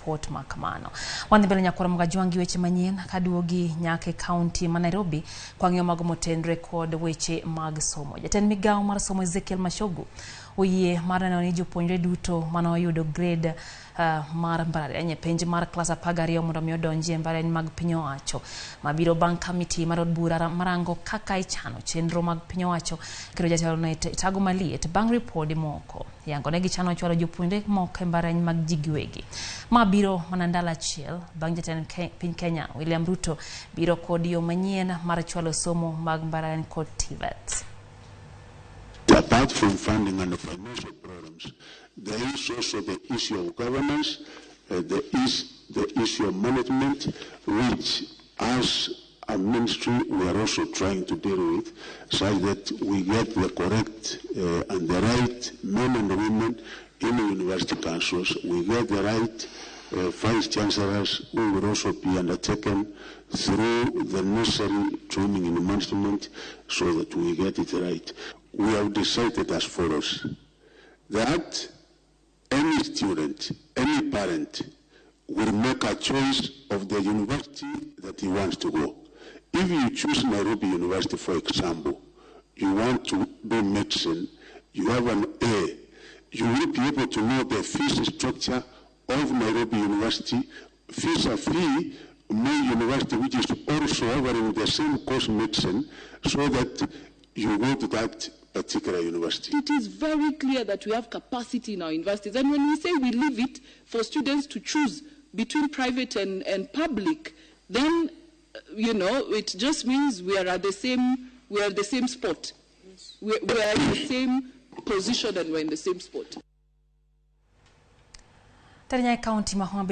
ripot ma kamano. Wadhi mbele nyakwar Mgajwang' gi weche manyien kaduogi nyaka e kaunti ma Nairobi kwang'iyo mago motenre kod weche mag somo. Jatend migawo mar somo Ezekiel Machogu oyie mar neno ni jopuonjre duto mane oyudo grade mar mbalariany e penj mar klas 12 mondo mi odonji e mbalariany mag piny owacho mabiro bang' kamiti mar od bura marango kaka ichano chenro mag piny owacho kendo jatelo no e tago maliet bang' ripode moko yango ne gichano chwalo jopuonjre moko e mbalariany mag ji giwegi. Ma biro mana ndalo achiel bang' jatend piny Kenya William Ruto biro kod yo manyien mar chwalo somo mag mbalariany kod TVET. Apart from funding and financial problems, there is also the issue of governance, there is the issue of management, which as a ministry we are also trying to deal with, such that we get the correct and the right men and women in the university councils, we get the right vice chancellors who will also be undertaken through the necessary training in management so that we get it right. We have decided as follows, that any student, any parent will make a choice of the university that he wants to go. If you choose Nairobi University, for example, you want to do medicine, you have an A, you will be able to know the fees structure of Nairobi University vis-a-vis my university, which is also offering the same course medicine, so that you go to that particular university. It is very clear that we have capacity in our universities. And when we say we leave it for students to choose between private and public, then, it just means we are at the same, we are the same spot. Yes. We are in the same position and we're in the same spot. Taranya County ma Homa